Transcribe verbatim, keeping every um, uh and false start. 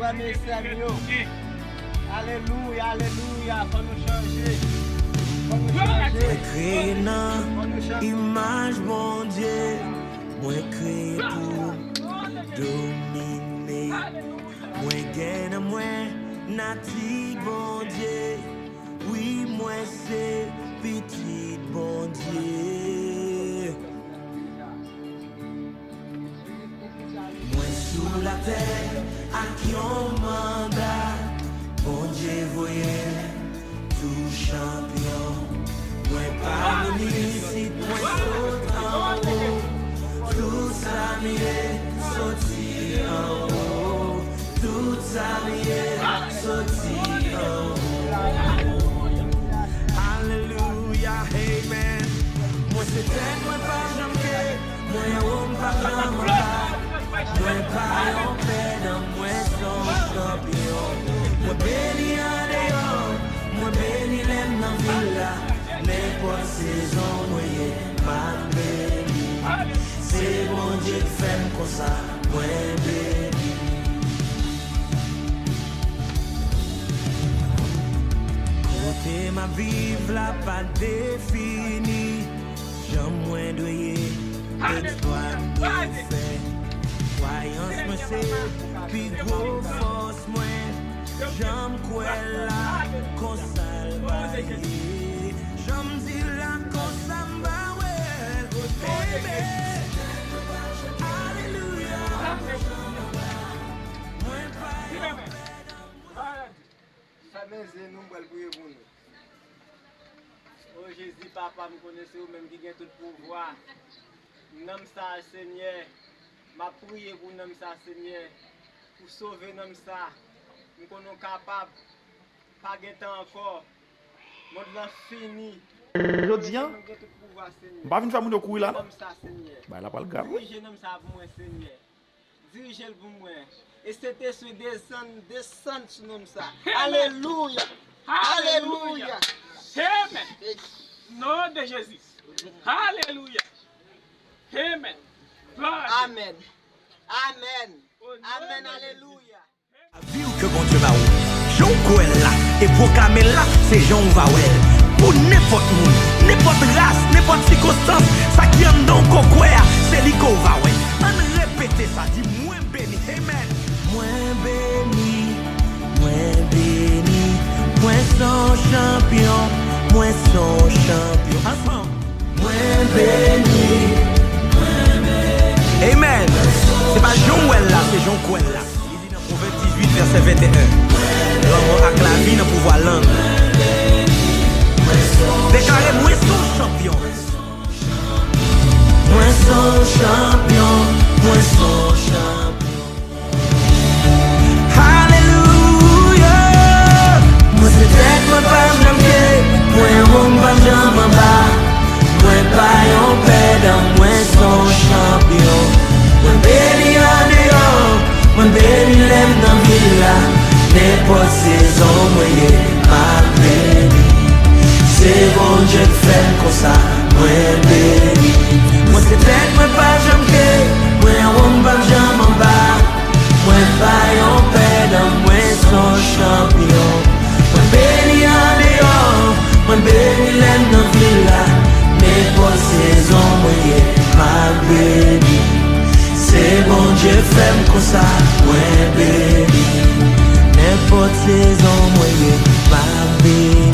Frè m e sè m yo. Alelouya, alelouya. Fò nou chanje. Fò nou chanje. Mwen kreye nan imaj Bondye. Mwen kreye pou domine. Mwen gen nan mwen nati Bondye. Wi, mwen se pitit Bondye. Mwen sou latè ak yon manda, Bondye voye m tou chanpyon. Mwen pa moun isit, mwen sot anwo. Tout sa m ye, soti anwo. Tout sa m ye, soti anwo. Alelouya, amen. Mwen se tèt, mwen pa janm ke. Mwen anwo, m pa janm anba. Mwen pa yon pèdan, mwen se yon chanpyon. Mwen beni andeyò, mwen beni lè m nan vil la. Nenpòt sezon mwen ye, m ap beni. Se Bondye k fè m konsa, mwen beni. Kote m ap viv la pa defini. Jan mwen dwe ye, eksplwa m dwe fè. Kwayans mwen se pi gwo fòs mwen. Jan m kwè l la, konsa l va ye. Jan m di l la, konsa m va wè l. Amen. Alelouya. Mwen pa yon pèdan. Fèmen zye nou, m pral priye pou nou. O Jezi, Papa, m konnen se ou menm ki gen tout pouvwa. Nanm sa, Senyè, m ap priye pou nanm sa, Senyè, pou sove nanm sa. M konnen w kapab, pa gen tan ankò. Mond lan fini. Jodi a, m pa vin fè moun yo kouri la, non. Nanm sa, Senyè. Bagay la pral grav, wi. Dirije nanm sa pou mwen, Senyè. Dirije l pou mwen. E Sentespri desann, desann sou nonm sa. Amen. Alelouya. Alelouya. Amen. Non de Jezi. Alelouya. Amen. Glwa a Dye. Amen. Amen. Amen. Alelouya. Viv ke Bondye ba ou. Jan w kwè l la e pwoklame l la, se jan w va wè l. Pou nenpòt moun, nenpòt ras, nenpòt sikonstans, sa ki anndan w ko kwè a, se li ke w va wè. Ann repete sa, di, mwen beni. Amen. Mwen beni, mwen beni, mwen se yon chanpyon, mwen se yon chanpyon. Ansanm. Mwen beni, mwen beni. Amen. Se pa jan w wè l la, se jan w kwè l la. Li di nan Pwovèb dizuit, vèsè venteyen, lanmò ak lavi nan pouvwa lang. Deklare, mwen se yon chanpyon. Mwen se yon chanpyon, mwen se yon chanpyon. Alelouya. Mwen se tèt, mwen pa janm ke, mwen anwo, m pa janm anba. Mwen pa yon pèdan, mwen se yon chanpyon. Mwen beni andeyò, mwen beni lè m nan vil la. Nenpòt sezon mwen ye, m ap beni. Se Bondye k fè m konsa, mwen beni. Mwen se tèt, mwen pa janm ke, mwen anwo, m p ap janm anba. Mwen pa yon pèdan, mwen se yon chanpyon. Mwen beni andeyò, mwen beni lè m nan vil la. Nenpòt sezon mwen ye, m ap beni. Se Bondye fè m konsa, mwen beni. Nenpòt sezon mwen ye, m ap beni.